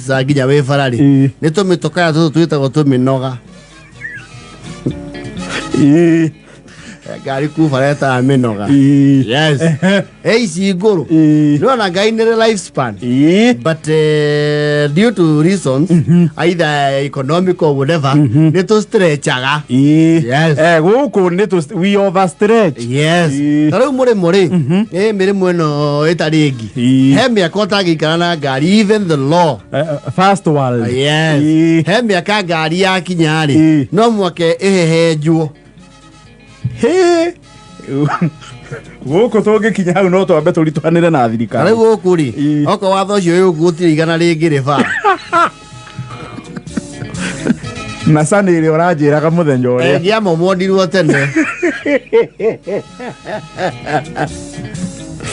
notice nginya wĩ bara rĩ, nĩ tũmĩtũkaya tũtũ twĩtagwo tũmĩnoga. Ngari kuba retaga mĩnoga. Yes. E ici ngũrũ. Nĩwona ngai nĩ life span. But due to reasons, either economic or whatever, nĩ tũ stretchaga. Yes. Eh, gũkũ nĩ tũ we overstretch. Yes. Ta rĩu mũrĩmo rĩ, ĩ mĩrĩmo ĩno ĩtarĩ ĩngĩ. He mĩaka ũtangĩikara na ngari, even the law. First world. Yes. He mĩaka ngari yakinya rĩ, no mwake ĩhehenjwo. Hĩ. Gũkũ tũngĩkinya hau no twambe tũritũhanĩre na Na thirikari. rĩu gũkũ rĩ, okorwo watho ũcio wĩ gũkũ gũtirĩ igana rĩngĩ rĩ bara. Na cani ĩrĩa ũranjĩraga mũthenya ũrĩa. Ĩngĩamomondirwo tene.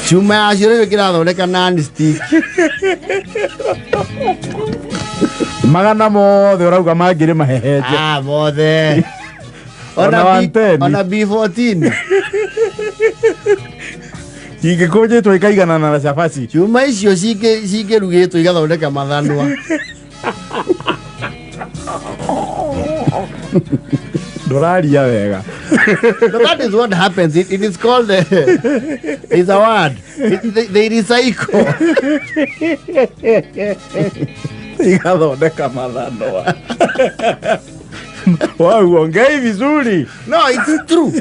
Cuma yacio rĩu kĩrathondeka non-stick. Magana mothe ũrauga mangĩrĩ mahehenje. Ah, mothe. Ona 110. Ona B14. Ingĩkũnjĩtwo ikaiganana na cabaci. Cuma icio cingĩrugĩtwo igathondeka mathanwa. Ndũraria wega. But that is what happens. It is called, it's a word. They recycle. Igathondeka mathanwa. Wau, ongei vizuri. No, it's true.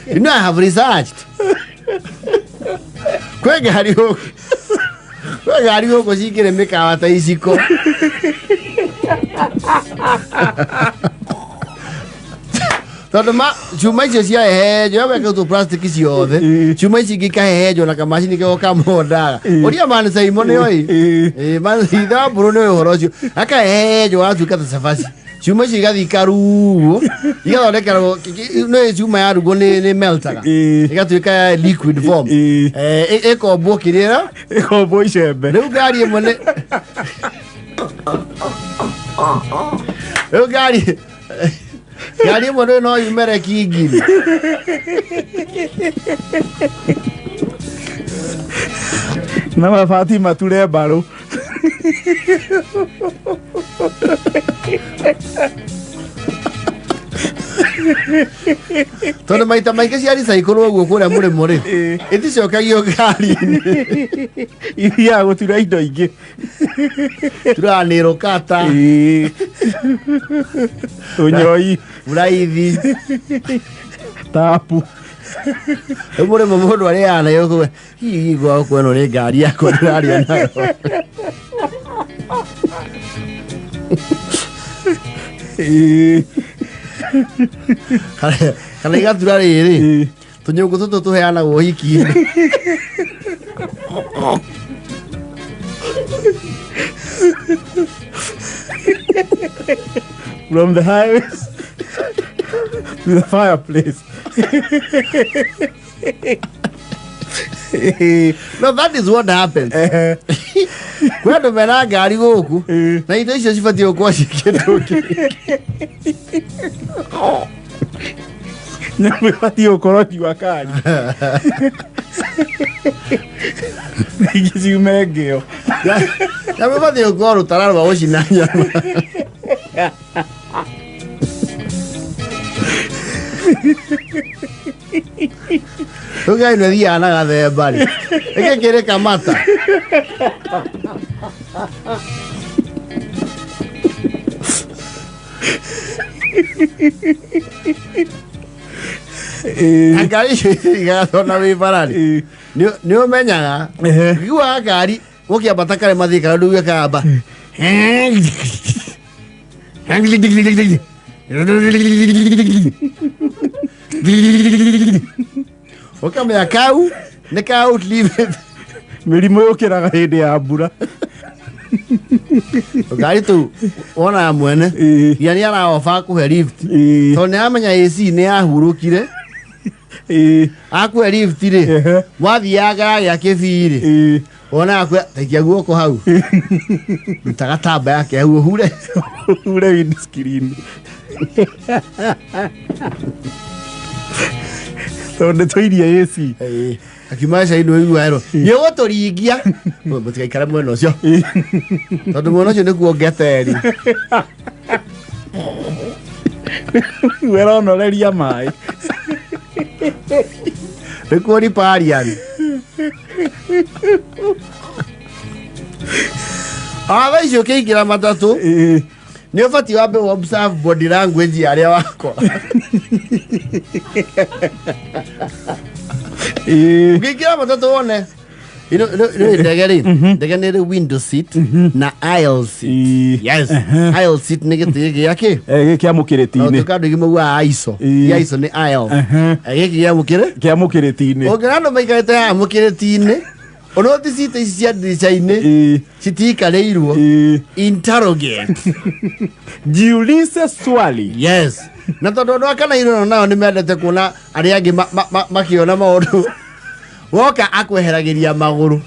You know, I have researched. Kwĩ ngari gũkũ. Kwĩ ngari gũkũ cingĩrĩ mĩkawa ta iciko. Tondũ ma cuma icio ciahehenjwo wekĩrwo plastic ciothe, cuma ici ingĩ ikahehenjwo na kamacini kego kamondaga ũria man Simon nĩoĩ. Ĩĩ, man ithe wa mbũrũ nĩoĩ ũhoro ũcio, akahehenjwo agatuĩka ta cabaci, cuma icio igathiĩ ikarugwo igathondekerwo nĩ cuma yarugwo nĩ meltaga ĩgatuĩka ya liquid form. Ĩkombwo kĩrĩa Ĩkombwo icembe. Rĩu ngari ĩmwe nĩ rĩu ngari ĩmwe rĩu no yumere kingiri. Na mabati mature mbarũ. Tondũ maita maingĩ cia recycle ũguo kũrĩa mũrĩmo rĩ, ĩticokagio ngari-inĩ. Ithiaga gũtura indo ingĩ. Turaga nĩ rũkata. Tũnyoi. Buraithi. Tapu. Rĩu mũrĩmo mũndũ arĩaga nayo kũu hihi gwa gũkũ ĩno nĩ ngari yakwa ndĩrarĩa nayo. Kana igatura rĩrĩ tũnyũngũ tũtũ tũheanagwo ũhiki-inĩ. From the highways to the fireplace. No, that is what happens. Kwĩ andũ mena ngari gũkũ na indo icio cibatiĩ gũkorwo ciĩkĩtwo Nyamũ ĩbatiĩ gũkorwo jua kali. Ingĩ ciume ngĩo. Nyamũ ĩbatiĩ gũkorwo rũtara rwa gũcina nyama. Rĩu ngari ĩno ĩthiaga na gathemba rĩ, ĩkĩ kĩrĩ kamata. Na ngari icio itigaga na wĩ bara rĩ, nĩ ũmenyaga ũkĩiguaga ngari ũkĩambata karĩma thika rĩu ĩkamba. Ũkamenya kau nĩ ka outlive. Mĩrimũ yũkĩraga hĩndĩ ya mbura. Ngari tũu wonaga mwene nginya nĩ araoba kũhe lift tondũ nĩ aramenya AC nĩ yahurũkire. Akũhe lift rĩ, wathiaga gĩa kĩbii rĩ, wonaga kwe taikia guoko hau, ruta gatamba yake hau ũhure. Ũhure windscreen. Tondũ nĩ tũirie AC. Ĩĩ. Akiuma gĩcagi nĩ ũigua erwo nĩ ũgũtũringia. Mũtigaikare mwena ũcio tondũ mwena ũcio nĩkuo ngeteri. Weronoreria maĩ. Nĩkuo riparian. Thaa icio ũkĩingĩra matatũ nĩ ũbatiĩ wambe observe body language ya arĩa wakora. Ũkĩingĩra matatũ wone ino ndege rĩ, ndege nĩ ĩrĩ window seat na aisle seat. Yes, aisle seat nĩ gĩtĩ gĩa kĩ Gĩkĩ kĩa mũkĩrĩti-inĩ. Tũka andũ aingĩ maugaga aico. Aico nĩ aisle. Gĩkĩ gĩa mũkĩrĩ Kĩa mũkĩrĩti-inĩ. Ũngĩona andũ maikarĩte haha mũkĩrĩti-inĩ ũnoti cita ici cia ndirica-inĩ citiikarĩirwo. Interrogate. Jiulize swali. Yes, na tondũ andũ a kana iroro nao nĩ mendete kuona arĩa angĩ makĩona maũndũ, woka akweheragĩria magũrũ.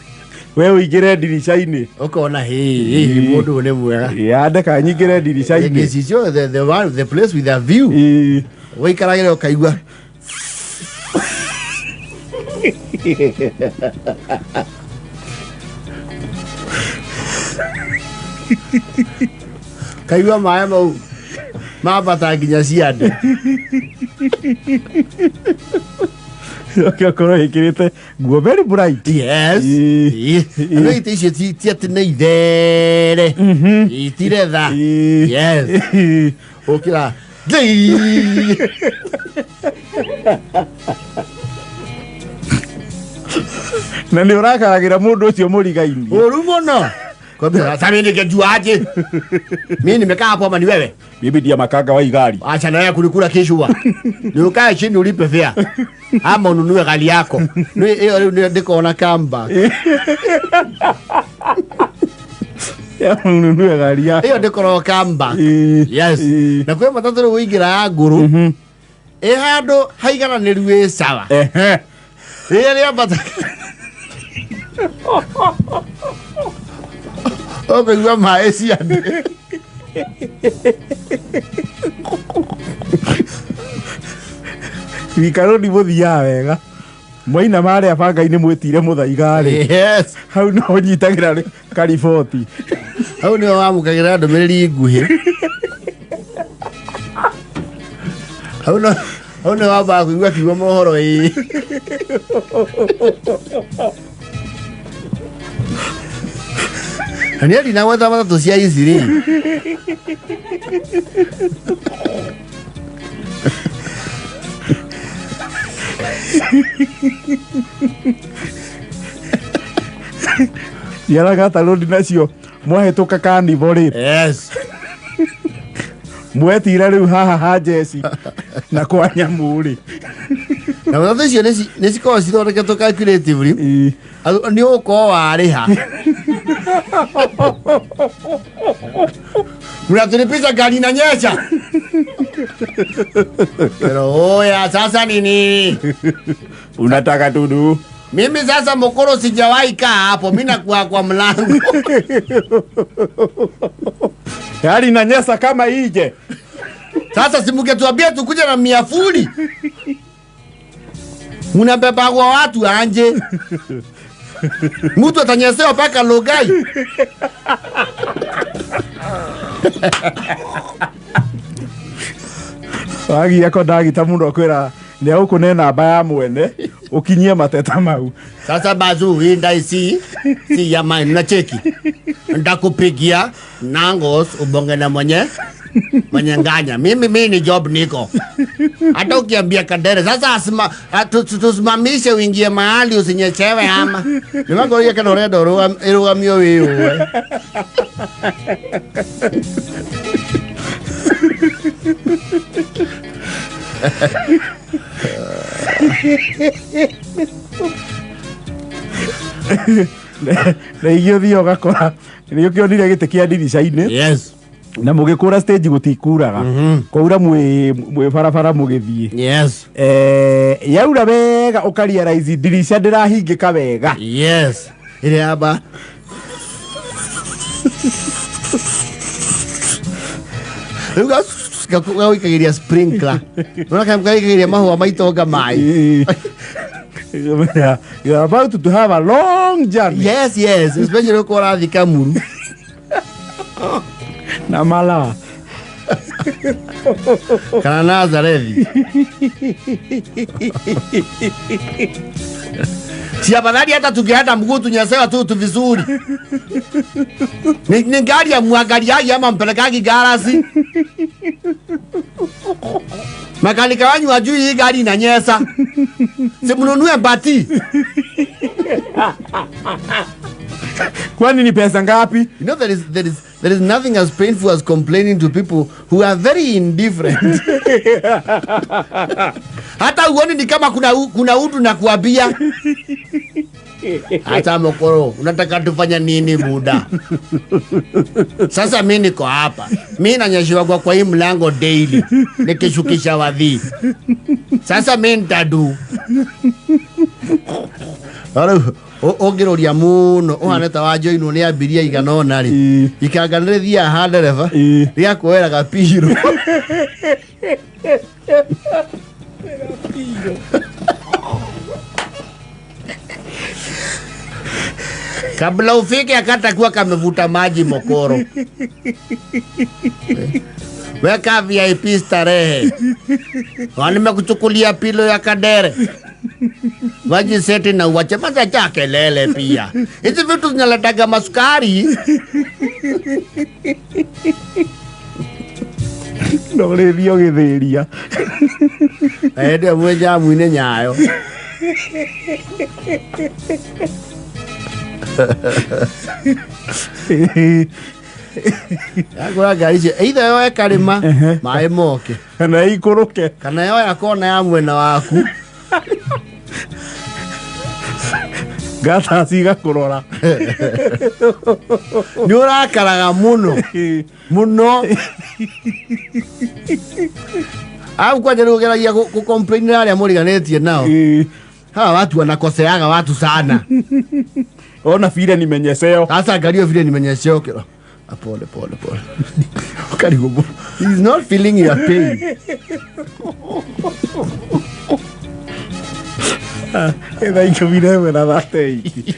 We ũingĩre ndirica-inĩ. Ũkona hĩ mũndũ ũyũ nĩ mwega. Yandeka nyingĩre ndirica-inĩ. Gĩcicio, the one, the place with a view. Waikaragĩra ũkaigua kaigua maĩ mau mambata nginya ciande. Ũke ũkorwo wĩkĩrĩte nguo very bright. Yes. Andũ itĩ icio ti atĩ nĩ ithere itiretha. Yes. Ũkĩra Thii. Na nĩ ũrakaragĩra mũndũ ũcio mũrigaini. Ũru mũno. Kwambia, sasa mimi ningejuaje? Mimi nimekaa hapo ama ni wewe? Mimi ndiye makanga wa igari. Acha na wewe kulikula kishua. Ni ukae chini ulipe fare. Ama ununue gari yako. Ni hiyo rĩu nĩ ndĩkona kamba. Ununue gari yako. Ĩyo ndĩkorwo kamba. Yes. Na kwĩ matatũ rĩu ũingĩra ya ngũrũ. Ĩ handũ haigananĩru ĩ sawa. Rĩrĩa rĩambata ũkũigua maĩ ciande. Wikaroni mũthiaga wega. Mwaina marĩa banga-inĩ mwĩtire mũthaiga-rĩ. Yes. Hau no ũnyitagĩra kariboti. Hau nĩho wamũkagĩra ndũmĩrĩri nguhĩ. Hau no hau nĩho wambaga kũigua kiugo mohoro ĩĩ. Na niĩ ndinagweta matatũ cia ici rĩ. Ciaraga tarũndi nacio mwahĩtũka kanibo rĩ. Yes. Mwetira rĩu haha ha jeci na kwa nyamũ rĩ. Na matatũ icio nĩ cikoragwo cithondeketwo calculatively. Nĩ ũgũkorwo warĩha. Mnatulipisha gari inanyesha. Pero oya, sasa nini? Unataka tudu? Mimi sasa mokoro sijawahi kaa hapo, mimi nakuwa kwa mlango. Gari inanyesha kama ije. Sasa si mngetuambia tukuje na miafuli. Mnabeba kwa watu anje. Mtu atanyesewa mpaka Logai. Wagia kondagita mũno kwĩra nĩ agũkũne namba ya mwene ũkinyie mateta mau. Sasa bazu hii ndai si ya mine na cheki. Ndakupigia nangos ubonge na mwenye nganya. Mimi ni job niko. Hata ukiambia Kadere sasa tusimamishe uingie mahali usinyechewe ama. Nimagoria kana urenda irugamio wiuwe. Na igĩ ũthiĩ ũgakora nĩ ũkĩonire gĩtĩ kĩa ndirica-inĩ. Yes. Na mũgĩkũra stage gũtikuraga. Kwaura mwĩ barabara mũgĩthiĩ. Yes. Yaura wega ũkarealize ndirica ndĩrahingĩka wega. Yes. Ĩrĩa yamba. Rĩu gawĩkagĩria sprinkler. Nona kama gawĩkagĩria mahũa maitonga maĩ. You are about to have a long journey. Yes, yes, especially uko ũrathiĩ Kamuru. Na mala. Kana Nazarethi. Si afadhali hata tungeenda mguu tunyesewa tu tu vizuri. Ni gari ya mwangaliagi ama mpelekagi garasi. Makalika wanyu wajui hii gari inanyesa. Si mnunue bati. Kwani ni pesa ngapi? You know there is nothing as painful as complaining to people who are very indifferent. Hata uoni ni kama kuna utu na kuambia. Hata mokoro, unataka tufanya nini buda? Sasa mimi niko hapa. Mimi nanyeshewa kwa hii mlango daily. Nikishukisha wadhi. Sasa mimi nitadu. Aru, ũngĩrũria mũno ũhane ta wanjoinwo nĩ abiria igana ũna rĩ, ikanga nĩ rĩthiaga ha ndereba rĩgakuoera gapiro. Kabla ufike akatakuwa kamevuta maji mokoro. Weka VIP starehe. Nimekuchukulia pilo ya kadere. Maji seti na uwache maza cha kelele pia. Hizi vitu zinaletaga masukari. Ndũrĩthiĩ ũgĩthĩria. Ende mwe jamu-inĩ nyayo. Yagũra ngari icio either yoe karĩma maĩ moke Kana ikũrũke. Kana yoya kona ya mwena waku. Ngata cigakũrora. Nĩ ũrakaraga mũno mũno. Au kwanja nĩ ũgeragia gũ-complain arĩa mũriganĩtie nao. Hawa watu wanakoseaga watu sana. Ona vile nimenyeseo. Sasa angalia vile nimenyeshewa kilo. Pole pole pole. Karibu. He's not feeling your pain. Thaa 11 na 38.